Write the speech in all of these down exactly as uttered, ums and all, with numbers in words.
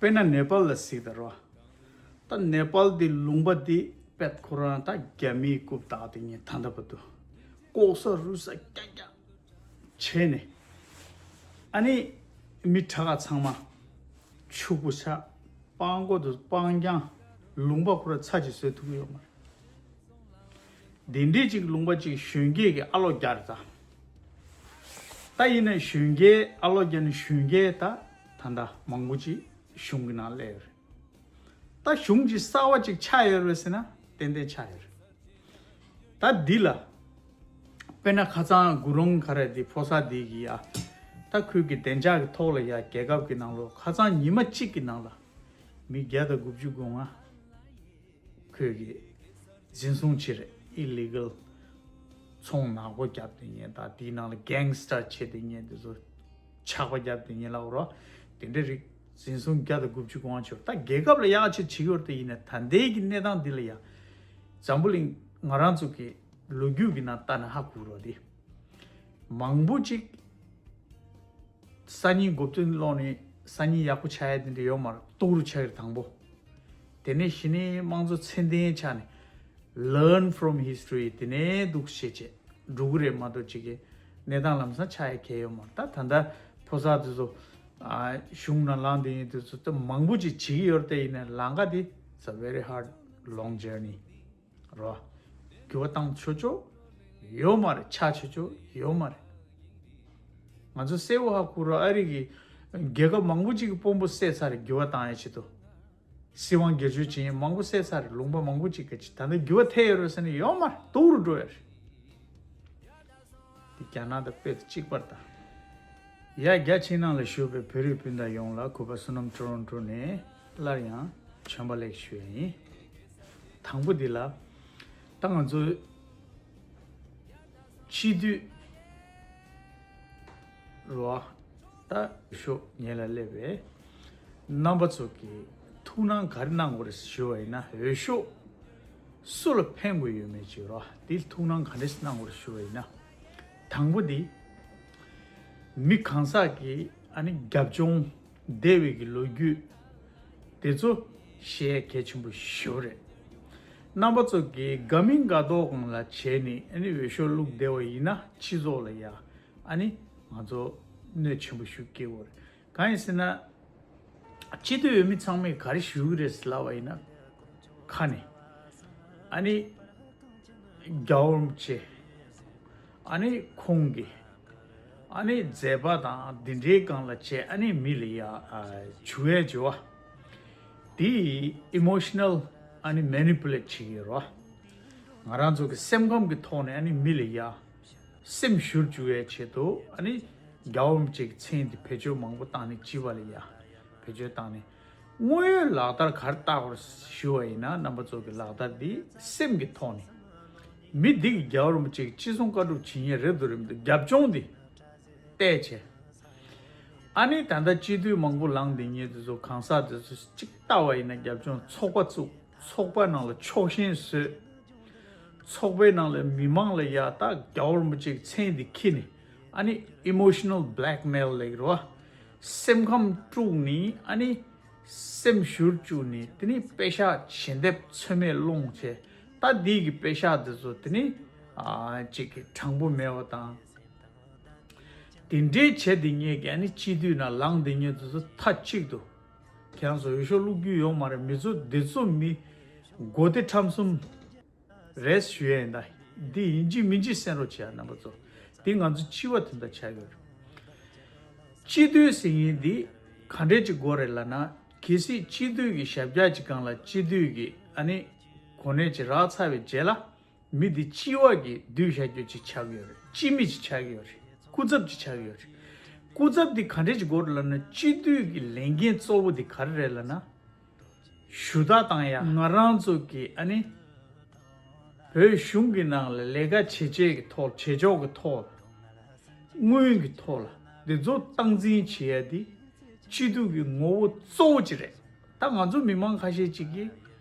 དཔེར་ན་ནེ་པཱལ་ལ་གཟིགས་དང་རོ། ད་ནེ་པཱལ་དེ་ལུང་པ་དེ་དཔེ་ཁོ་རང་ད་རྒྱ་མིའི་རྐུབ་བཏགས་དེ་ཉིད་ད་ལྟ་བར་དུ་ལྐོག་ཟ་རུལ་ཟ་རྐྱང་རྐྱང་བྱས་ནས། ཨ་ནི་མི་དྲག་ག་ཚང་མ་ཕྱུག་པོ་ཆགས། སྤང་གོ་དུ་སྤང་རྐྱང་། ལུང་པ་ཁོ་ར་ཚ་ཅིག་བཟོས་ཐུབ་ཀྱི་ཡོད་མ་རེད། དེ་འདྲས་ཅིག་ལུང་པ་ཅིག་གཞོན་སྐྱེས་ཀྱི་ཨ་ལོ་རྒྱག་རེད་ད། ད་ཡིན་ན་གཞོན་སྐྱེས་ཨ་ལོ་རྒྱག་ནི་གཞོན་སྐྱེས་ད་ད་ད་མང་པོ་ཅིག་གཞུང་གི་ནང་སླེབས་ཡོད་རེད། ད་གཞུང་ཅིག་གསར་བ་ཅིག་ཆགས་ཡོད་རེད་ཟེར་ན་ཏན་ཏན་ཆགས་ཡོད་རེད། ད་འདི་ལ་དཔེར་ན་ཁ་སང་དགུ་རོང་ག་རེ་འདི་ཕོ་གསར་འདི་གི་ཡ། ད་ཁོས་ཀྱི་བདེ་འཇགས་ཀྱི་ཐོག་ལ་ཡ་རྒྱལ་ཁབ་ཀྱི་ནང་ལོ་ཁ་སང་ཉི་མ་གཅིག་གི་ནང་ལ་མི་བརྒྱ་དང་དགུ་བཅུ་གོ་ལྔ། ཁོས་ཀྱིས་འཛིན་བཟུང་བྱས་རེད། ཨི་ལི་གལ་ཚོང་ནག་པོ་བརྒྱབ་དེ་ཉེན་དང་དེའི་ནང་ལ་གེང་སི་ཊར་བྱས་དེ་ཉེན་དེ་ཚོ་ཆག་པ་བརྒྱབ་དེ་ཉེན་ལ་འོ་རོ། དེ་འདྲ་རིགས་འཛིན་བཟུང་བརྒྱ་དང་དགུ་བཅུ་གོ་ལྔ་བྱས་རེད། ད་རྒྱལ་ཁབ་ལ་ཡག་ཆེ་བྱེད་ཀྱི་ཡོད་རེད། ད་ཡིན་ན་ད་ལྟའི་གི་གནས་སྟངས་འདི་ལ་ཡ་འཛམ་བུ་གླིང་ང་རང་ཚོ་གི་ལོ་རྒྱུས་ཀྱི་ནང་ལྟ་ན་ཧ་གོ་རོ། དེ་མང་པོ་ཅིག་སང་ཉིན་འགོ་བཙུགས་ཀློག་ནས་སང་ཉིན་ཡག་པོ་ཆགས་ཡ་དེ་འདྲ་ཡོད་མ་རེད། ལྟོགས་རུ་ཆགས་ཀྱི་རེད་དང་པོ། དེ་ནས་གཞི་ནས་དམངས་གཙོ་ཚད་ལྡན་ཆགས་ནས་learn from history དེ་ནས་འདུག་བྱེད་བྱེད་འགྲོ་གི་རེད་མ་གཏོགས་ཅིག་གི་གནས་སྟངས་ལམ་སང་ཆགས་ཡ་གལ་ཡོད་མ་རེད། ད་ད་ལྟ་ཕོ་གསར་དེ་ཚོ་ཨ་གཞུང་ནང་ལངས་དེ་ཡིན་དེ་ཚོ་ད་མང་པོ་ཅིག་བྱེད་ཀྱི་ཡོད་རེད། དེ་ཡིན་ན་ལམ་ཁ་དེ་it's a very hard long journey རོ། འགྱུར་བ་བཏང་ཆོག་ཆོག་ཡོད་མ་རེད། ཆགས་ཆོག་ཆོག་ཡོད་མ་རེད། ང་ཚོ་གསལ་བོ་ཧ་གོ་རོ། ཨ་རི་གི་རྒྱལ་ཁབ་མང་པོ་ཅིག་གི་དཔོན་པོ་བསད་ཚར་རེད། འགྱུར་བ་བཏང་ཡ་ཆེད་དུ་སྲིད་དབང་སྒེར་གཅོད་བྱེད་མཁན་མང་པོ་བསད་ཚར་རེད། ལུང་པ་མང་པོ་ཅིག་གི་ད་ལྟ་འགྱུར་བ་ཐེབས་ཡོད་རེད་ཟེར་ནས་ཡོད་མ་རེད། སྡུག་རུ་འགྲོ་ཡ་རེད། འདི་རྒྱ་ནག་དང་དཔེ་གཅིག་པ་རེད་ད། ཡ་རྒྱ་ཆེ་ནང་ལ་བཞུགས་པའི་བོད་རིགས་སྤུན་ཟླ་ཡོངས་ལ་གུས་པ་བསོད་ནམས་ཊོ་རོན་ཊོ་ནས་སླར་ཡང་བྱོན་པ་ལེགས་ཞུ་ཡ་ཡིན། དང་པོ་འདི་ལ་ད་ང་ཚོ་སྤྱི་འཐུས་རོ་ད་ཤོག་ཉེ་ལ་སླེབས་པའི་རྣམ་པ་ཚོ་གིས་ཐུགས་སྣང་ག་རེ་གནང་དགོས་རེད་ཞུ་བ་ཡིན་ན། འོས་ཤོག་སུ་ལ་འཕེན་དགོས་ཡོད་མེད་ཅིག་རོ། དེ་ཐུགས་སྣང་ག་འདྲས་གནང་དགོས་རེད་ཞུ་བ་ཡིན་ན། དང་པོ་འདི་མི་གང་ཟག་གི་ཨ་ནི་རྒྱབ་ལྗོངས་འདས་པའི་གི་ལོ་རྒྱུས་དེ་ཚོ་ཤེས་ཡ་གལ་ཆེན་པོ་ཞེ་པོ་རེད། རྣམ་པ་ཚོ་གིས་དགའ་མིན་དགའ་མདོག་སྒང་ལ་བྱས་ནས་ཨ་ནི་འོས་ཤོག་བླུགས་བསྡད་པ་ཡིན་ན་སྤྱི་ཚོགས་ལ་ཡ་ཨ་ནི་ང་ཚོ་གནོད་ཆེན་པོ་ཞིག་སྐྱེལ་གྱི་ཡོད་རེད། གང་ཡིན་ཟེར་ན། སྤྱི་འཐུས་འོས་མི་ཚང་མས་ག་རེ་ཞུ་གི་རེད་ཟེར་ལབ་པ་ཡིན་ན། ཁ་ནས་ཨ་ནི་རྒྱལ་བ་རིན་པོ་ཆེ་ཨ་ནི་ཁོང་གི་ཨ་ནི་མཛད་པ་དང་འདི་འདྲའི་སྒང་ལ་བྱས་ཨ་ནི་མི་ལ་ཡ་ཨ་བྱུག་ཡས་བྱེད་པ་དེ་emotional ཨ་ནི་manipulate བྱེད་ཀྱི་ཡོད་རེད་བ། ང་རང་ཚོ་གི་སེམས་ཁམས་ཀྱི་ཐོག་ནས་ཨ་ནི་མི་ལ་ཡ་སེམས་ཞུར་བཅུག་ཡས་ཆེད་དུ་ཨ་ནི་རྒྱལ་བ་རིན་པོ་ཆེ་གི་མཚན་དེ་བེད་སྤྱོད་མང་པོ་བཏང་ནས་སྤྱི་པ་ལ་ཡ་བེད་སྤྱོད་བཏང་ནས། དངོས་ཡོད་ལག་བསྟར་ག་རེ་བསྟར་དགོས་ཞུ་བ་ཡིན་ན། རྣམ་པ་ཚོ་གི་ལག་བསྟར་འདི་སེམས་ཀྱི་ཐོག་ནས་མི་འདི་གི་རྒྱལ་བ་རིན་པོ་ཆེ་གི་ཅི་གསུང་བཀའ་སྒྲུབ་བྱེད་མཁན་རེད་འདུག་རེད་མི་འདུག་རྒྱབ་ལྗོངས་འདི་བལྟས་བྱས། ཨ་ནི་ད་ལྟ་སྤྱི་འཐུས་མང་པོ་ལངས་བསྡད་མཁན་དེ་ཚོ་གང་ཟག་དེ་ཚོ་གཅིག་ལྟ་བ་ཡིན་ན་རྒྱབ་ལྗོངས་ཚོགས་པ་བཙུགས། ཚོགས་པ་ནང་ལ་ཕྱོགས་ཞེན་བཟོས། ཚོགས་པའི་ནང་ལ་མི་མང་ལ་ཡ་ད་རྒྱལ་བ་རིན་པོ་ཆེ་གི་མཚན་འདི་འཁྱེར་ནས་ཨ་ནི་emotional blackmail ལབ་ཀྱི་རེད་བ། སེམས་ཁམས་དཀྲུགས་ནས་ཨ་ནི་སེམས་ཞུར་བཅུག་ནས་དེ་ནི་པེ་ཤག་ཞལ་འདེབས་ཚོད་མེད་སློང་བྱས། ད་འདི་གི་པེ་ཤག་དེ་ཚོ་དེ་ནི་ཨ་ཅིག་གི་དྲང་པོ་མེད་པ་དང་། དེ་འདྲའི་བྱས་དེ་ངས་ཀྱི་ཨ་ནི་སྤྱི་འཐུས་ནང་ལངས་དེ་ངས་དེ་ཚོ་མཐའ་གཅིག་ཏུ་ཁྱེད་རང་ཚོ་འོས་ཤོག་བླུག་རྒྱུ་ཡོད་མ་རེད། མི་ཚོ་འདི་ཚོ་མི་མགོ་བདེ་ཁྲམ་གསུམ་རེད་ཞུ་ཡས་ཡིན། ད་འདི་ཡིན་གཅིག་མིན་གཅིག་གསན་རོགས་བྱེད་ཡ་རྣམ་པ་ཚོ། འདི་ང་ཚོ་སྤྱི་པ་དོན་དག་ཆགས་ཡོད་རེད། སྤྱི་འཐུས་ཟེར་མཁན་འདི་ག་འདྲས་ཅིག་དགོས་རེད་ལབ་ན། གལ་སྲིད་སྤྱི་འཐུས་ཀྱི་ཞབས་བཀྱག་ཅིག་སྒང་ལ་སྤྱི་འཐུས་ཀྱི་ཨ་ནི་གོ་གནས་ཅིག་རག་ཚར་བའི་རྗེས་ལ། མི་འདི་སྤྱི་བ་གི་སྡུད་བཞག་རྒྱུ་ཅིག་ཆགས་ཀྱི་ཡོད་རེད། སྤྱི་མི་ཅིག་ཆགས་ཀྱི་ཡོད་རེད། སྐུ་ཚབ་ཅིག་ཆགས་ཀྱི་ཡོད་རེད། སྐུ་ཚབ་འདི་ག་འདྲས་ཅིག་དགོས་རེད་ལབ་ན། སྤྱི་འཐུས་ཀྱི་ལས་འགན་གཙོ་བོ་འདི་ག་རེ་རེད་ལབ་ན། ཞུ་དག་བཏང་ཡ། ང་རང་ཚོ་གི་ཨ་ནི་བོད་གཞུང་གི་ནང་ལ་ལས་ཀ་བྱེད་ཆེད་ཀྱི་ཐོག་བྱེད་ཕྱོགས་ཀྱི་ཐོག་དངུལ་གྱི་ཐོག་ལ་འདི་ཚོ་སྟངས་འཛིན་བྱེད་ཡ་འདི་སྤྱི་འཐུས་ཀྱི་ངོ་བོ་གཙོ་བོ་ཅིག་རེད། ད་ང་ཚོ་མི་མང་ཁ་ཤས་ཅིག་གིས་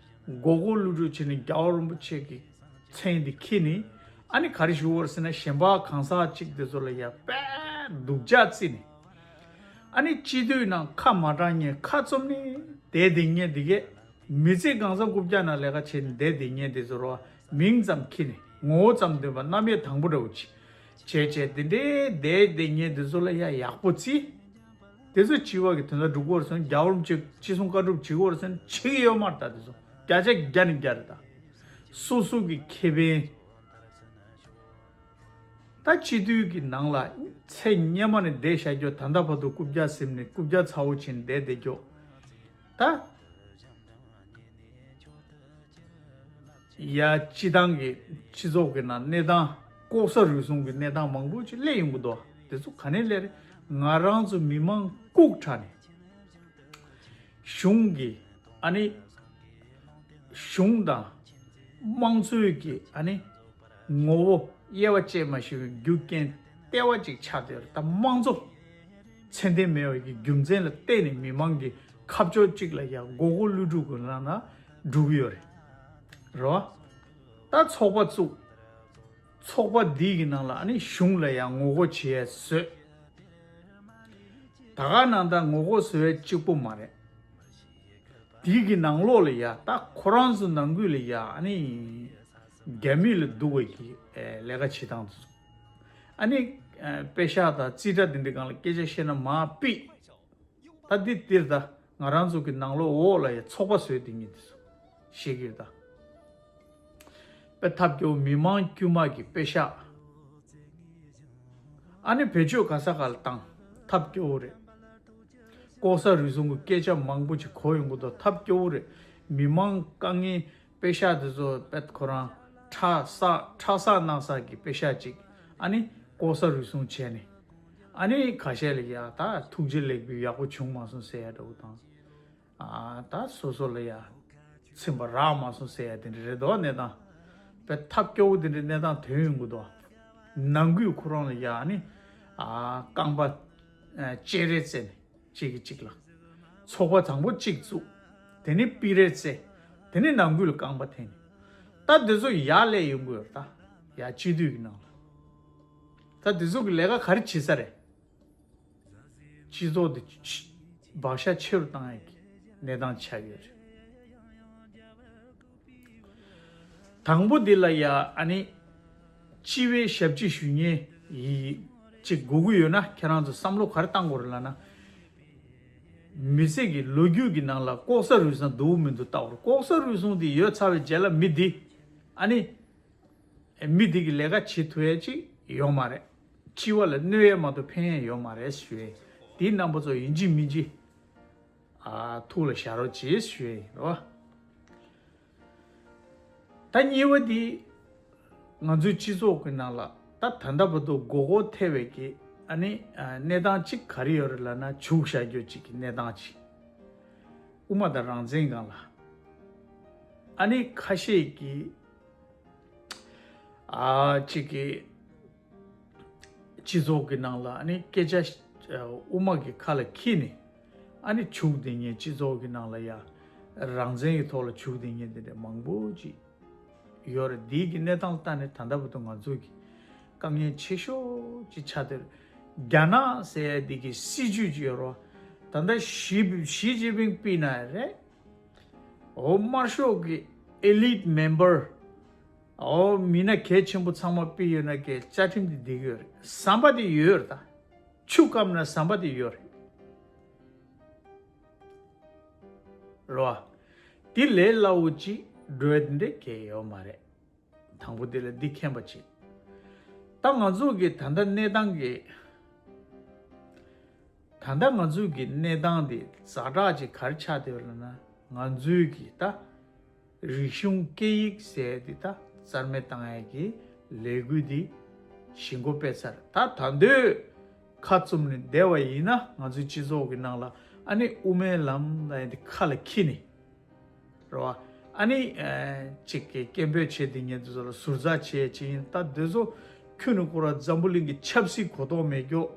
མགོ་སྐོར་བླུག་འགྲོ་བྱས་ནས་རྒྱལ་བ་རིན་པོ་ཆེ་གི་མཚན་འདི་འཁྱེར་ནས་ཨ་ནི་ག་རེ་ཞུ་བར་ཟེར་ན། གཞན་པ་གང་ཟག་ཅིག་དེ་ཚོ་ལ་ཡ་དཔེ་སྡུག་ཅག་བརྩིས་ནས་ཨ་ནི་སྤྱི་འཐུས་ནང་ཁ་མ་གྲངས་ངས་ཁ་བཙུམ་ནས་ བསྡད་བསྡད་མཁན་དེ་གས། མི་ཚེ་གང་ས་རྐུབ་བཀྱག་ནང་ལས་ཀ་བྱས་ནས་བསྡད་བསྡད་མཁན་དེ་ཚོ་རོ། མིང་ཙམ་ཁྱེར་ནས་ངོ་བོ་ཙམ་འདོན་པ་རྣམ་གཡེང་དང་པོ་འདྲ་བོ་ཅིག་བྱས་བྱས་དེ་འདྲའི་བསྡད་བསྡད་མཁན་དེ་ཚོ་ལ་ཡ་ཡག་པོ་བརྩི། དེ་ཚོ་སྤྱི་བ་གི་དོན་དག་སྒྲུབ་དགོས་རེད་ཟེར་ན། རྒྱལ་བ་རིན་པོ་ཆེ་ཅི་གསུང་བཀའ་སྒྲུབ་བྱེད་དགོས་རེད་ཟེར་ན་བྱེད་ཀྱི་ཡོད་མ་རེད། ད་དེ་ཚོ་བརྒྱ་ཆ་བརྒྱ་ནས་བརྒྱ་རེད། ད་སོ་སོ་གི་ཁེ་ཕན། ད་སྤྱི་འཐུས་ཀྱི་ནང་ལ་ཚེ་སྔོན་མ་ནས་བསྡད་བཞག་རྒྱུ། ད་ལྟ་བར་དུ་རྐུབ་བཀྱག་ཟིན་ནས་རྐུབ་བཀྱག་ཚ་བོ་བྱས་ནས་བསྡད་བསྡད་རྒྱུ། ད་ཡ་སྤྱི་བཏང་གི་སྤྱི་ཚོགས་ཀྱི་ནང་གནས་སྟངས། ལྐོག་ཟ་རུལ་སུངས་ཀྱི་གནས་སྟངས་མང་པོ་ཅིག་སླེབས་ཡོང་གི་འདུག། དེ་ཚོ་ག་ནས་སླེབས་རེད། ང་རང་ཚོ་མི་མང་ལྐུགས་དྲགས་ནས། གཞུང་གི་ཨ་ནི། གཞུང་དང་དམངས་གཙོའི་གི་ཨ་ནི་ངོ་བོ་དབྱེ་བ་བཅད་མ་ཤེས་པའི་རྒྱུ་རྐྱེན་ལྟེ་བ་གཅིག་ཆགས་བསྡད་ཡོད་རེད། ད་དམངས་གཙོ་ཚད་ལྡན་མེད་པའི་གི་རྒྱུ་མཚན་ལ་བརྟེན་ནས་མི་མང་གི་ཁ་ཕྱོགས་གཅིག་ལ་ཡ་མགོ་སྐོར་གློད་གྲོལ་གི་ལམ་ན་འགྲོ་གི་ཡོད་རེད། རེད་བ། ད་ཚོགས་པ་བཙུགས། ཚོགས་པ་འདི་གི་ནང་ལ་ཨ་ནི་གཞུང་ལ་ཡ་ངོ་རྒོལ་བྱེད་ཡས་བཟོས། ད་ག་ནང་ད་ངོ་རྒོལ་བཟོ་ཡས་གཅིག་པོ་མ་རེད། དེའི་གི་ནང་ལོགས་ལ་ཡ་ད་ཁོ་རང་ཚོ་ནང་ཁུལ་ལ་ཡ་ཨ་ནི་རྒྱ་མི་ལ་སྡུག་པའི་གི་ཨེ་ལས་ཀ་བྱེད་སྟངས་དེ་ཚོ། ཨ་ནི་ཨེ་པེ་ཤག་དང་རྩིས་ཁྲ་དེ་འདྲའི་སྒང་ལ་སྐད་ཆ་བཤད་ན་མར་ཕུད། ད་འདི་འདིར་ད་ང་རང་ཚོ་གི་ནང་ལོགས་འོག་ལ་ཡ་ཚོགས་པ་བཟོས་དེ་ཉིད་དེ་ཚོ་བཤད་ཀྱི་ཡོད་ད། དཔེ་ཐབས་སྐྱོ་བོ་མི་མང་དཀྱུས་མ་གི་པེ་ཤག་ཨ་ནི་བེད་སྤྱོད་ག་ས་ག་ལ་བཏང་། ཐབས་སྐྱོ་བོ་རེད། ལྐོག་ཟ་རུལ་སུངས་ཀྱི་སྐད་ཆ་མང་པོ་ཅིག་གོ་ཡོང་གི་འདུག། ཐབས་སྐྱོ་བོ་རེད། མི་མང་དཀའ་ངལ། པེ་ཤག་དེ་ཚོ་དཔེ་ཁོ་རང་ཁྲག་ཟ་ཁྲག་ཟ་རྣག་ཟ་གི་པེ་ཤག་ཅིག་ཨ་ནི་ལྐོག་ཟ་རུལ་སུངས་བྱས་ནས། ཨ་ནི་ཁ་ཤས་ལ་ཡ་ད་ཐུགས་རྗེ་ལེགས་པའི་ཡག་པོ་བྱུང་མ་སོང་ཟེར་ཡ་འདྲ་བོ་དང་། ཨ་ད་སོ་སོ་ལ་ཡ་ཚིམ་པ་རག་མ་སོང་ཟེར་ཡ་དེ་འདྲ་རེད་དོ། གནས་སྟངས་དཔེ་ཐབས་སྐྱོ་བོ་དེ་འདྲའི་གནས་སྟངས་ཐོན་ཡོང་གི་འདུག། ནང་ཁུལ་ཁོ་རང་ལ་ཡ་ཨ་ནི་ཨ་རྐང་པ་ཨ་བཅད་རེས་བཙལ་ནས་གཅིག་གིས་གཅིག་ལ། ཚོགས་པ་དང་པོ་གཅིག་བཙུགས། དེ་ནས་ཕུད་རེས་བཙལ། དེ་ནས་ནང་ཁུལ་ལ་རྐང་པ་འཐེན་ནས། ད་དེ་ཚོ་ཡར་སླེབས་ཡོང་གི་ཡོད་རེད་ད། ཡ་སྤྱི་འཐུས་ཀྱི་ནང་ལ། ད་དེ་ཚོ་གི་ལས་ཀ་ག་རེ་བྱེད་ས་རེད། སྤྱི་ཚོགས་དེ་ཆ་བག་ཆགས་ཆེ་རུ་བཏང་ཡག་གི་གནས་སྟངས་ཆགས་ཡོད་རེད། དང་པོ་འདི་ལ་ཡ་ཨ་ནི་སྤྱི་པའི་ཞབས་ཕྱི་ཞུ་མཁན་ཡི་ཅིག་དགོས་ཀྱི་ཡོད་ན། ཁྱེད་རང་ཚོ་བསམ་བློ་ག་རེ་བཏང་དགོས་རེད་ལབ་ན། མི་ཚེ་གི་ལོ་རྒྱུས་ཀྱི་ནང་ལ་ལྐོག་ཟ་རུལ་སུངས་འདུག་མི་འདུག་བལྟ་དགོས་རེད། ལྐོག་ཟ་རུལ་སུངས་དེ་ཡོད་ཚར་བའི་རྗེས་ལ་མི་འདི་ཨ་ནི། མི་དེ་གི་ལས་ཀ་བྱེད་ཐུབ་ཡ་ཅིག་ཡོད་མ་རེད། སྤྱི་པ་ལ་གནོད་ཡ་མ་གཏོགས་ཕན་ཡ་ཡོད་མ་རེད་ཞུ་ཡ། དེ་རྣམ་པ་ཚོ་ཡིན་གཅིག་མིན་གཅིག་ཨ་ཐུགས་ལ་བཞག་རོགས་བྱེད་ཞུ་ཡ་ཡིན་རོ། ད་གཉིས་པ་དེ་ང་ཚོའི་སྤྱི་ཚོགས་ཀྱི་ནང་ལ་ད་ད་ལྟ་བར་དུ་མགོ་སྐོར་ཐེབས་པའི་གི་ཨ་ནི་ཨ་གནས་སྟངས་གཅིག་ག་རེ་ཡོད་རེད་ལབ་ན། བྱུག་བཞག་རྒྱུ་གཅིག་གི་གནས་སྟངས་གཅིག། དབུ་མ་དང་རང་བཙན་སྒང་ལ་ཨ་ནི་ཁ་ཤས་ཀྱིས། ཨ་གཅིག་གི་སྤྱི་ཚོགས་ཀྱི་ནང་ལ་ཨ་ནི་སྐད་ཆ་ཨ་དབུ་མ་གི་ཁ་ལ་འཁྱེར་ནས་ཨ་ནི་བྱུག་བསྡད་མཁན་སྤྱི་ཚོགས་ཀྱི་ནང་ལ་ཡ་རང་བཙན་གྱི་ཐོག་ལ་བྱུག་བསྡད་མཁན་དེ་འདྲ་མང་པོ་ཅིག་ཡོད་རེད། འདིའི་གི་གནས་སྟངས་ལ་བལྟས་ནས་ད་ལྟ་བར་དུ་ང་ཚོ་གི་དཀའ་ངལ་ཆེ་ཤོས་ཅིག་ཆགས་བསྡད་རེད། རྒྱ་ནག་ཟེར་ཡ་འདི་གི་སྲིད་ཇུས་ཅིག་ཡོད་རེད། ད་ལྟ་ཞི་ཞི་ཅིན་ཕིང་ཕུད་ན་ཡ་རེད། འོ་དམར་ཤོག་གི་ཨེ་ལིད་མེམ་བར། འོ་མི་སྣ་གལ་ཆེན་པོ་ཚང་མ་ཕུད་ཡོད་ན་གི་བཅའ་ཁྲིམས་དེ་འགྲིག་གི་ཡོད་རེད། ཟམ་པ་དེ་ཡོད་རེད། ད་ཆུ་བསྐམས་ན་ཟམ་པ་དེ་ཡོད་རེད། རེད་བ། དེ་ལས་སླ་བོ་ཅིག་འགྲོ་ཡ་དེ་འདྲ་གལ་ཡོད་མ་རེད། དང་པོ་དེ་ལ་འདི་མཁྱེན་པ་བྱེད། ད་ང་ཚོ་གི་ད་ལྟ་གནས་སྟངས་ཀྱི། ད་ལྟ་ང་ཚོ་གི་གནས་སྟངས་དེ་ཛ་དྲག་ཅིག་ག་རེ་ཆགས་བསྡད་ཡོད་ལབ་ན། ང་ཚོའི་གི་ད་རིག་གཞུང་སྐད་ཡིག་ཟེར་དེ་ད་རྩ་མེད་བཏང་ཡ་གི་ལས་འགུལ་དེ་ཞི་འགོ་སྤེལ་ཚར། ད་ད་དུང་ཁ་བཙུམ་ནས་བསྡད་པ་ཡིན་ན་ང་ཚོའི་སྤྱི་ཚོགས་ཀྱི་ནང་ལ་ཨ་ནི་དབུ་མའི་ལམ་ལབ་ཡ་དེ་ཁ་ལ་འཁྱེར་ནས། རེད་བ། ཨ་ནི་ཨ་ཅིག་གི་སྐད་འབོད་བྱེད་དེ་ཉན་དུ་ཚོ་ལ་ཟུར་ཟ་བྱེད་ཅིག་ཡིན། ད་དེ་ཚོ་ཁྱོན་ནས་ཁོ་ར་འཛམ་བུ་གླིང་གི་ཆབ་སྲིད་གོ་རྟོགས་མེད་རྒྱུ།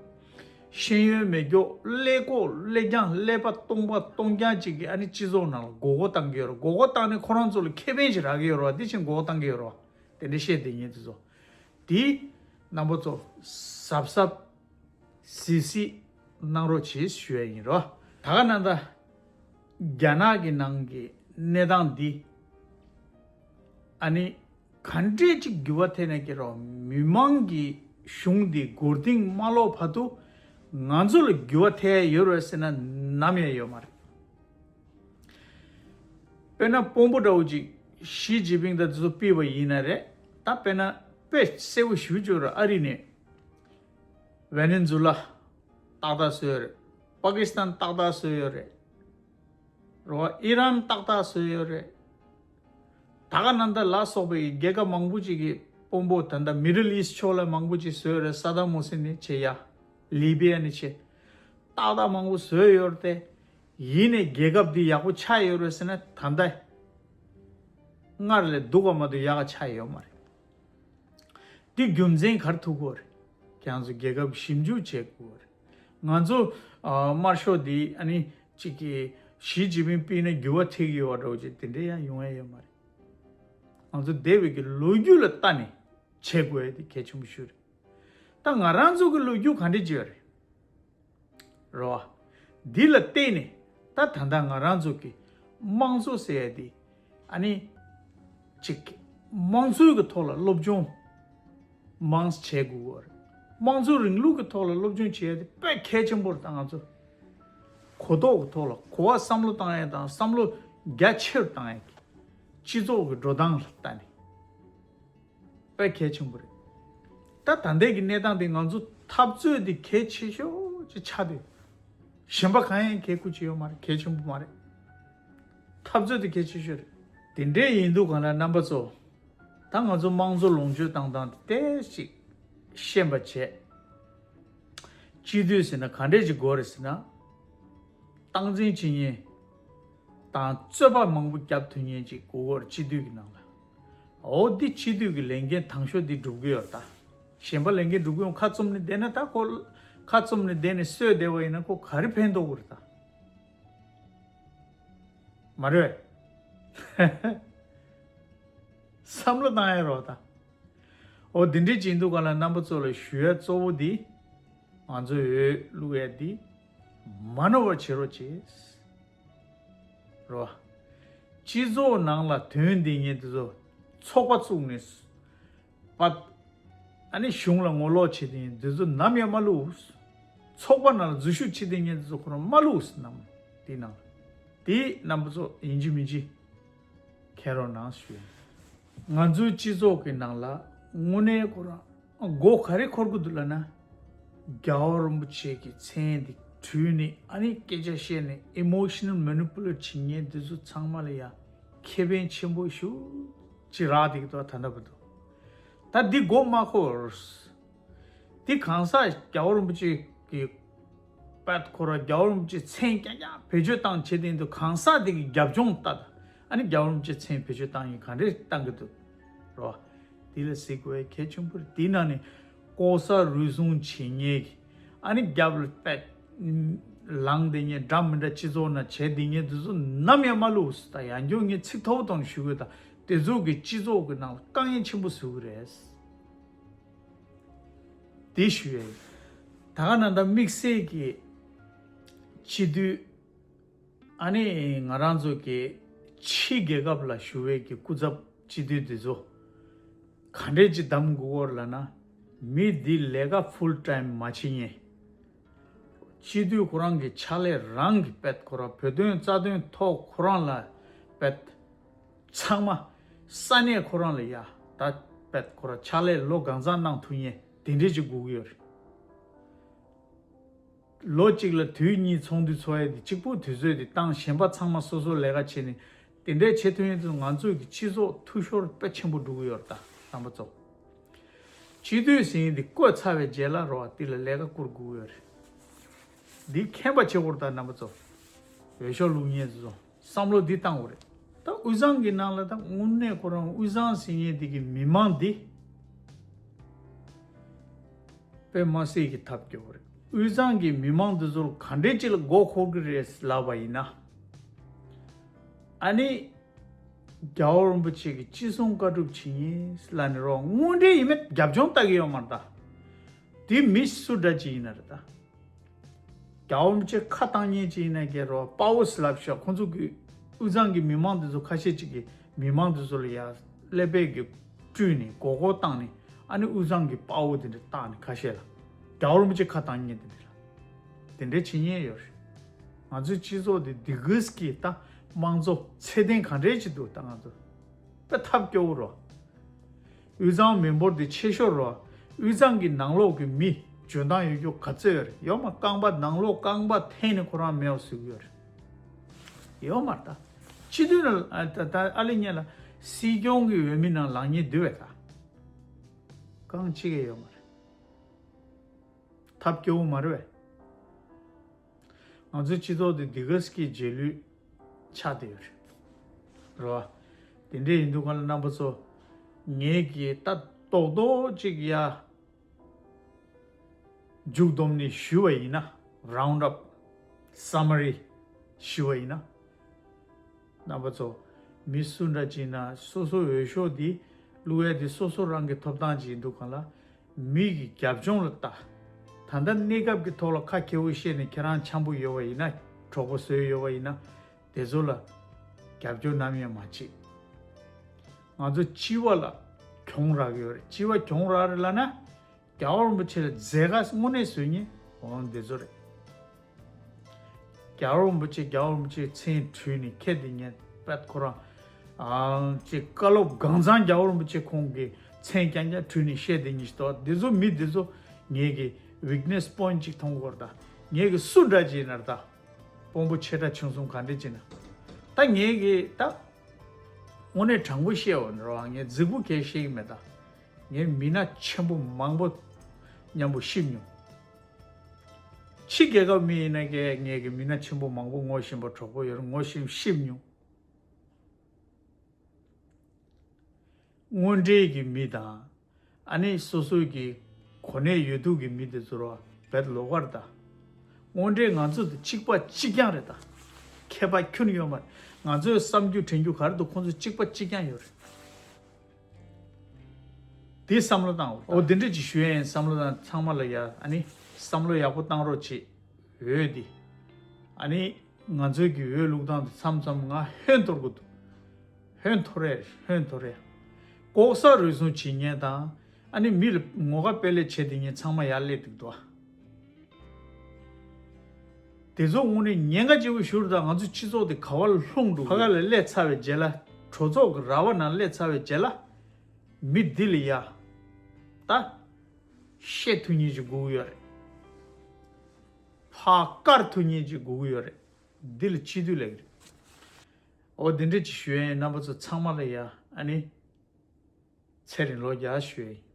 ཤེས་ཡོན་མེད་རྒྱུ། ཀླད་ཀོར་ཀླད་རྐྱང་ཀླད་པ་སྟོང་པ་སྟོང་རྐྱང་ཅིག་གིས་ཨ་ནི་སྤྱི་ཚོགས་ནང་ལ་མགོ་སྐོར་བཏང་གི་ཡོད་རེད། མགོ་སྐོར་བཏང་ནས་ཁོ་རང་ཚོ་ལ་ཁེ་ཕན་ཞིག་རག་གི་ཡོད་རེད་བ། དེ་བཞིན་མགོ་སྐོར་བཏང་གི་ཡོད་རེད་བ། དེ་འདྲ་བཤད་དེ་ཉན་དུ་ཚོ། དེ་རྣམ་པ་ཚོ་གཟབ་གཟབ། གཟིགས་གཟིགས་གནང་རོགས་བྱེད་ཞུ་ཡ་ཡིན་རོ། ད་ག་ནང་ད་ རྒྱ་ནག་གི་ནང་གི་གནས་སྟངས་འདི་ཨ་ནི་ག་འདྲས་ཅིག་འགྱུར་བ་ཐེབས་ནས་ཀྱི་རོགས། མི་མང་གི་གཞུང་འདི་མགོ་རྟིང་མ་ལོག་བར་དུ་ང་ཚོ་ལ་འགྱུར་བ་ཐེབས་ཡོད་རེད་ཟེར་ན་ནམ་ཡང་ཡོད་མ་རེད། དཔེར་ན་དཔོན་པོ་འདྲ་བོ་ཅིག་ཞི་ཅིན་ཕིང་དང་དེ་ཚོ་ཕུད་པ་ཡིན་ན་རེད། ད་དཔེར་ན་དཔེ་གསལ་བོ་ཞུ་ཆོག་ར། ཨ་རི་ནས་ཝེ་ནེ་ཛུ་ལ་ཏག་ཏག་བཟོས་ཡོད་རེད། པ་ཀི་སི་ཐན་ཏག་ཏག་བཟོས་ཡོད་རེད། རོ། ཨི་རན་ཏག་ཏག་བཟོས་ཡོད་རེད། ད་ག་ནང་ད་ལ་སོགས་པའི་རྒྱལ་ཁབ་མང་པོ་ཅིག་གི་དཔོན་པོ་ད་ལྟ་མི་ཌལ་ཨིསཊ་ཕྱོགས་ལ་མང་པོ་ཅིག་བཟོས་ཡོད་རེད། ས་དཱམ་ཧུ་སེན་ནས་བྱས་ཡ། ལི་བི་ཡ་ནས་བྱས། ཏག་ཏག་མང་པོ་བཟོས་ཡོད་རེད་དེ། ཡིན་ནའི་རྒྱལ་ཁབ་འདི་ཡག་པོ་ཆགས་ཡོད་རེད་ཟེར་ན་ད་ལྟ་སྔར་ལས་སྡུག་པ་མ་གཏོགས་ཡག་ག་ཆགས་ཡོད་མ་རེད། འདི་རྒྱུ་མཚན་ག་རེ་ཐུག་གོ་རེད། ཁྱེད་ཚོ་རྒྱལ་ཁབ་ཞིབ་འཇུག་བྱེད་དགོས་རེད། ང་ཚོ་ཨ་དམར་ཤོག་འདི་ཨ་ནི་གཅིག་གི་ཞི་ཅིན་ཕིང་ཕུད་ན་འགྱུར་བ་ཐེབས་ཀྱི་ཡོད་པ་འདྲ་བོ་ཅིག་དེ་འདྲ་ཡང་ཡོང་ཡ་ཡོད་མ་རེད། ང་ཚོ་འདས་པའི་གི་ལོ་རྒྱུས་ལ་ལྟ་ནས་བྱེད་དགོས་ཡ་དེ་གལ་ཆེན་པོ་ཤོས་རེད། ད་ང་རང་ཚོ་གི་ལོ་རྒྱུས་ག་འདྲ་བརྗོད་རེད། རོ། འདི་ལ་བརྟེན་ནས་ད་ད་ལྟ་ང་རང་ཚོ་གི་དམངས་གཙོ་ཟེར་ཡ་དེ་ཨ་ནི་གཅིག་དམངས་གཙོའི་གི་ཐོག་ལ་སློབ་སྦྱོང་མང་བྱེད་དགོས་པ་རེད། དམངས་གཙོ་རིང་ལུགས་ཀྱི་ཐོག་ལ་སློབ་སྦྱོང་བྱེད་ཡ་དེ་དཔེ་གལ་ཆེན་པོ་རེད། ད་ང་ཚོ་གོ་རྟོགས་ཀྱི་ཐོག་ལ་གོ་བ་བསམ་བློ་བཏང་ཡ་དང་བསམ་བློ་རྒྱ་ཆེར་བཏང་ཡ་གི་སྤྱི་ཚོགས་ཀྱི་འགྲོ་སྟངས་ལ་ལྟ་ནས། དཔེ་གལ་ཆེན་པོ་རེད། ད་ད་ལྟའི་གི་གནས་སྟངས་དེ་ང་ཚོ་འཐབ་རྩོད་དེ་གལ་ཆེ་ཤོས་ཅིག་ཆགས་བསྡད། གཞན་པ་གང་ཡང་གལ་ཁུ་ཅི་ཡོད་མ་རེད། གལ་ཆེན་པོ་མ་རེད། འཐབ་རྩོད་དེ་གལ་ཆེ་ཤོས་རེད། དེ་འདྲའི་ཡིན་དུས་གང་ལ་རྣམ་པ་ཚོ། ད་ང་ཚོ་དམངས་གཙོ་ལོངས་སྤྱོད་བཏང་སྟངས་དེ་ཏོག་ཙམ་ཤེས་པ་བྱས། སྤྱི་འཐུས་ཟེར་ན་ག་འདྲས་ཅིག་དགོས་རེད་ཟེར་ན། སྟངས་འཛིན་བྱེད་མཁན་དང་རྩོད་པ་མང་པོ་རྒྱབ་ཐུབ་མཁན་ཅིག་དགོས་ཀྱི་ཡོད་རེད། སྤྱི་འཐུས་ཀྱི་ནང་ལ། འོ་འདི་སྤྱི་འཐུས་ཀྱི་ལས་འགན་དང་ཤོས་འདི་སྒྲུབ་ཀྱི་ཡོད་རེད་ད། གཞན་པ་ལས་འགན་སྒྲུབ་ཀྱི་ཡོད། ཁ་བཙུམ་ནས་བསྡད་ན་ད་ཁོ། ཁ་བཙུམ་ནས་བསྡད་ནས་གསོད་བསྡད་པ་ཡིན་ན་ཁོ་ག་རེ་ཕན་ཐོགས་ཀྱི་རེད་ད། མ་རེད། བསམ་བློ་བཏང་ཡ་རོགས་ད། འོ་འདི་འདྲའི་བྱེད་དུས་གང་ལ་རྣམ་པ་ཚོ་ལ་ཞུ་ཡ་གཙོ་བོ་འདི། ང་ཚོའི་འོས་བླུག་ཡ་འདི་མ་ནོར་བ་བྱེད་རོགས་བྱེད། རོ། སྤྱི་ཚོགས་ནང་ལ་དོན་འདི་ངས་འདི་ཚོ་ཚོགས་པ་བཙུགས་ནས་པ། ཨ་ནི་གཞུང་ལ་ངོ་ལོག་བྱེད་དེ་འདི་ཚོ་ནམ་ཡང་མ་བླུགས། ཚོགས་པ་ནང་ལ་འཛུལ་ཞུགས་བྱེད་དེ་ངས་འདི་ཚོ་ཁོ་རང་མ་བླུགས་ནམ། དེ་ནང་དེ་རྣམ་པ་ཚོ་ཡིན་གཅིག་མིན་གཅིག་མཁྱེན་རོགས་གནང་ཞུ། ང་ཚོའི་སྤྱི་ཚོགས་ཀྱི་ནང་ལ་དངོས་གནས་ཁོ་རང་མགོ་ག་རེ་འཁོར་གི་འདུག་ལབ་ན། རྒྱལ་བ་རིན་པོ་ཆེ་གི་མཚན་དེ་བྲུས་ནས་ཨ་ནི་སྐད་ཆ་བཤད་ནས་ཨི་མོ་ཤི་ནལ་མེ་ནི་པུ་ལེཊ་བྱེད་མཁན་དེ་ཚོ་ཚང་མ་ལ་ཡ་ཁེ་ཕན་ཆེན་པོ་ཞེ་ཅིག་རག་བསྡད་ཀྱི་འདུག་ད་ལྟ་བར་དུ། ད་འདི་མགོ་མ་འཁོར། འདི་གང་ཟག་རྒྱལ་བ་རིན་པོ་ཆེ་གི་པད་ཁོ་ར་རྒྱལ་བ་རིན་པོ་ཆེ་མཚན་རྐྱང་རྐྱང་བེད་སྤྱོད་བཏང་བྱེད་དེ་འདུག་གང་ཟག་དེ་གི་རྒྱབ་ལྗོངས་ལྟ་ད། ཨ་ནི་རྒྱལ་བ་རིན་པོ་ཆེ་མཚན་བེད་སྤྱོད་བཏང་ཡིན་ག་འདྲས་བཏང་གི་འདུག་རོ། དེ་ལ་གཟིགས་དགོས་གལ་ཆེན་པོ་རེད། དེའི་ནང་ནས་ལྐོག་ཟ་རུལ་སུངས་བྱེད་མཁན་གི་ཨ་ནི་རྒྱབ་ལ་པད་ལངས་དེ་ངས་འདྲ་མི་འདྲ་སྤྱི་ཚོགས་ནང་བྱས་དེ་ངས་དེ་ཚོ་ནམ་ཡང་མ་བླུགས། ད་ཡང་སྐྱོ་ངས་ཚིག་མཐོ་པོ་གཏོང་ནས་ཞུ་དགོས། ད་དེ་ཚོ་གི་སྤྱི་ཚོགས་ཀྱི་ནང་ལ་དཀའ་ངལ་ཆེན་པོ་བཟོ་གི་རེད། དེ་ཞུ་ཡ་ཡིན། ད་ག་ནང་ད་དམིགས་བསལ་གྱི་སྤྱི་འཐུས། ཨ་ནི་ང་རང་ཚོ་གི་ཕྱི་རྒྱལ་ཁབ་ལ་བཞུགས་པའི་གི་སྐུ་ཚབ་སྤྱི་འཐུས་འདི་ཚོ་ག་འདྲས་ཅིག་གདམ་དགོས་ཀྱི་ཡོད་ལབ་ན། མི་འདི་ལས་ཀ་ཕུལ་ཊའིམ་མ་བྱེད་མཁན། སྤྱི་འཐུས་ཁོ་རང་གི་ཕྱག་ལས་རང་གི་པད་ཁོ་རང་བོད་དོན་རྩ་དོན་ཐོག་ཁོ་རང་ལ་པད། ཚང་མ་ས་གནས་ཁོ་རང་ལ་ཡ་ད་པད་ཁོ་རང་ཕྱག་ལས་ལོ་གང་ཙམ་གནང་ཐུབ་མཁན་དེ་འདྲས་ཅིག་དགོས་ཀྱི་ཡོད་རེད། ལོ་གཅིག་ལ་དུས་གཉིས་ཚོགས་འདུ་ཚོགས་ཡས་དེ་གཅིག་པུ་དུས་ཚོད་དེ་བཏང་། གཞན་པ་ཚང་མ་སོ་སོ་ལས་ཀ་བྱས་ནས་དེ་འདྲའི་བྱེད་ཐུབ་ཡས་དེ་ང་ཚོའི་གི་སྤྱི་ཚོགས་འཐུས་ཤོར་དཔེ་ཆེན་པོ་འགྲོ་གི་ཡོད་རེད། ད་རྣམ་པ་ཚོ་སྤྱི་འཐུས་ཟེར་མཁན་དེ་བསྐོས་ཚར་བའི་རྗེས་ལ་རོ་བ་དེ་ལ་ལས་ཀ་བསྐུར་དགོས་ཀྱི་ཡོད་རེད། འདི་མཁྱེན་པ་བྱེད་དགོས་རེད། ད་རྣམ་པ་ཚོ་འོས་ཤོག་བླུག་མཁན་ཚོ་བསམ་བློ་འདི་བཏང་དགོས་རེད། ད་དབུས་གཙང་གི་ནང་ལ་ད་དངོས་གནས་ཁོ་རང་དབུས་གཙང་ཟེར་མཁན་དེ་གི་མི་མང་འདི་དཔེ་མ་སྲིད་ཀྱི་ཐབས་སྐྱོ་བོ་རེད། དབུས་གཙང་གི་མི་མང་འདི་ཚོར་ག་འདྲས་ཅིག་ལ་མགོ་འཁོར་གི་རེད་ལབ་པ་ཡིན་ན། ཨ་ནི་རྒྱལ་བ་རིན་པོ་ཆེ་གི་ཅི་གསུང་བཀའ་སྒྲུབ་བྱེད་མཁན་ལབ་ནས་རོ། དངོས་འབྲེལ་ཡིན་མིན་རྒྱབ་ལྗོངས་ལྟ་གི་ཡོད་མ་རེད་ད། དེ་མི་སུ་འདྲ་ཅིག་ཡིན་ན་རེད་ད། རྒྱལ་བ་རིན་པོ་ཆེ་ཁ་བཏང་མཁན་ཅིག་ཡིན་ན་ཀྱེ་རོ་དཔའ་བོ་ཟེར་ལབ་ཤག་ཁོང་ཚོ་གི་དབུས་གཙང་གི་མི་མང་དེ་ཚོ་ཁ་ཤས་ཅིག་གིས་མི་མང་དེ་ཚོ་ལ་ཡ་ཀླད་པའི་གི་བཀྲུས་ནས་མགོ་སྐོར་བཏང་ནས་ཨ་ནི་དབུས་གཙང་གི་དཔའ་བོ་དེ་འདྲ་བཏང་ནས་ཁ་ཤས་ལ་རྒྱལ་བ་རིན་པོ་ཆེ་ཁ་བཏང་མཁན་དེ་འདྲ་ལ་དེ་འདྲའི་བྱེད་ཉེན་ཡོད་རེད། ང་ཚོའི་སྤྱི་ཚོགས་དེ་དེ་གིས་ཀྱི་ད་དམངས་གཙོ་ཚད་ལྡན་ག་འདྲས་ཅིག་འདུག་ད་ང་ཚོ་དཔེ་ཐབས་སྐྱོ་བོ་རོ། དབུས་གཙང་མི་འབོར་དེ་ཆེ་ཤོས་རོ། དབུས་གཙང་གི་ནང་ལོགས་ཀྱི་མི་འཇོན་ཐང་ཡོད་རྒྱུ་ག་ཚོད་ཡོད་རེད། ཡོད་མ་རྐང་པ་ནང་ལོགས་རྐང་པ་འཐེན་ནས་ཁོ་རང་མེད་པ་བཟོ་གི་ཡོད་རེད། ཡོད་མ་རེད་ད། སྤྱི་འཐུས་ནང་ཨ་ད་ད་ཨ་ལེ་ཉེ་ལ་སྲིད་སྐྱོང་གི་འོས་མི་ནང་ལངས་ཉེན་འདུག་བས་ད། རྐང་གཅིག་གི་ཡོད་མ་རེད། ཐབས་སྐྱོ་བོ་མ་རེད་བས། ང་ཚོའི་སྤྱི་ཚོགས་འདི་འདི་ག་སྐད་རྗེས་ལུས་ཆགས་བསྡད་ཡོད་རེད། རེད་བ། དེ་འདྲ་ཡིན་དུས་ག་ལ་རྣམ་པ་ཚོ། ངེད་ཀྱིས་ད་རྡོག་རྡོག་ཅིག་ཡ། མཇུག་བསྡོམས་ནས་ཞུས་པ་ཡིན་ན། round up summary ཞུས་པ་ཡིན་ན། རྣམ་པ་ཚོ། མི་སུ་འདྲ་ཅིག་ན་སོ་སོ་འོས་ཤོག་འདི་བླུག་ཡ་འདི་སོ་སོ་རང་གི་ཐོབ་ཐང་ཅིག་ཡིན་དུས་ག་ལ། མི་གི་རྒྱབ་ལྗོངས་ལ་ལྟ། ད་ལྟ་གནས་སྐབས་ཀྱི་ཐོག་ལ་ཁ་མཁས་པོ་བཤད་ནས་ཁྱེད་རང་འཆམ་པོ་ཡོད་པ་ཡིན་ན། གྲོགས་པོ་བཟོས་ཡོད་པ་ཡིན་ན། དེ་ཚོ་ལ་རྒྱབ་སྐྱོར་ནམ་ཡང་མ་བྱེད། ང་ཚོ་སྤྱི་བ་ལ་གྱོང་རག་གི་ཡོད་རེད། སྤྱི་བ་གྱོང་རག་རེད་ལབ་ན། རྒྱལ་བ་རིན་པོ་ཆེ་ལ་མཛད་དཀའ་དངོས་གནས་བཟོས་ཉེན་འོང་འདི་ཚོ་རེད། རྒྱལ་བ་རིན་པོ་ཆེ་རྒྱལ་བ་རིན་པོ་ཆེའི་མཚན་བྲུས་ནས་ཁྱེད་འདི་ཉན་པད་ཁོ་རང་ཨང་ཅིག་བཀའ་སློབ་གང་ཚང་རྒྱལ་བ་རིན་པོ་ཆེ་ཁོང་གི་མཚན་རྐྱང་རྐྱང་བྲུས་ནས་བཤད་འདི་ཉིད་ཤི་ཏོ། འདི་ཚོ་མི་འདི་ཚོ་ངེད་ཀྱི་weakness point་ཅིག་མཐོང་གི་ཡོད་རེད་ད། ངེད་ཀྱི་སུ་འདྲ་ཅིག་ཡིན་ན་རེད་ད། དཔོན་པོ་ཆེ་ཕྲ་ཆུང་གསུམ་ག་འདྲ་ཅིག་ན། ད་ངེད་ཀྱི་ད་དངོས་གནས་དྲང་པོ་བཤད་འོ་ན་རོ། ངས་རྫིག་པོ་གས་བཤད་ཀྱི་མེད་ད། ངས་མི་སྣ་ཆེན་པོ་མང་པོ་མཉམ་པོ་ཤི་མྱོང་། ཕྱི་རྒྱལ་ཁབ་མི་ཡིན་ན་ཀྱེ་ངས་ཀྱི་མི་སྣ་ཆེན་པོ་མང་པོ་ངོ་ཤེས་པ་གྲོགས་པོ་ཡོད་རེད། ངོ་ཤེས་ཤི་མྱོང་། དངོས་འབྲེལ་གྱི་མི་དང་། ཨ་ནི་སོ་སོའི་གི་གོ་གནས་ཡོད་དུས་ཀྱི་མི་དེ་ཚོར་བ་བེད་ལོག་པར་ད། དངོས་འབྲེལ་ང་ཚོ་དེ་གཅིག་པ་གཅིག་རྐྱང་རེད་ད། ཁྱད་པར་ཁྱོན་ཡོད་མ་རེད། ང་ཚོའི་བསམ་རྒྱུ་དྲན་རྒྱུ་ག་རེ་འདུག་ཁོང་ཚོ་གཅིག་པ་གཅིག་རྐྱང་ཡོད་རེད། དེ་བསམ་བློ་བཏང་འོ། འོ་དེ་འདྲ་ཅིག་ཞུ་ཡ་ཡིན། བསམ་བློ་བཏང་ཚང་མ་ལ་ཡ། ཨ་ནི་བསམ་བློ་ཡག་པོ་བཏང་རོགས་བྱེད། འོས་འདི། ཨ་ནི་ང་ཚོའི་གི་འོས་བླུག་སྟངས་དེ་མཚམས་མཚམས་ང་ཧོན་འཐོར་གི་འདུག་ཧོན་འཐོར་རེད། ཧོན་འཐོར་རེད། ལྐོག་ཟ་རུལ་སུངས་བྱེད་མཁན་དང་། ཨ་ནི་མི་ལ་ངོ་དགའ་དཔེ་ལས་བྱེད་དེ་ངས་ཚང་མ་ཡར་སླེབས་འདུག་དོ། དེ་ཚོ་དངོས་གནས་ཉེན་ཁ་ཆེ་བོ་ཞུ་རུ་དང་། ང་ཚོ་སྤྱི་ཚོགས་དེ་ག་བ་ལ་ལྷུང་འགྲོ་གི། ཕ་ག་ལ་སླེབས་ཚར་བའི་རྗེས་ལ། གྲོས་ཚོགས་ཀྱི་ར་བ་ནང་སླེབས་ཚར་བའི་རྗེས་ལ། མི་འདི་ལ་ཡ། ད། བཤད་ཐུབ་མཁན་ཅིག་དགོས་ཀྱི་ཡོད་རེད། ཕར་བཀར་ཐུབ་མཁན་ཅིག་དགོས་ཀྱི་ཡོད་རེད། འདི་ལ་སྤྱི་འཐུས་ལབ་ཀྱི་རེད། འོ་འདི་འདྲ་ཅིག་ཞུ་ཡ་ཡིན། རྣམ་པ་ཚོ་ཚང་མ་ལ་ཡ། ཨ་ནི། ཚེ་རིང་ལོ་བརྒྱ་ཞུ་ཡ་ཡིན།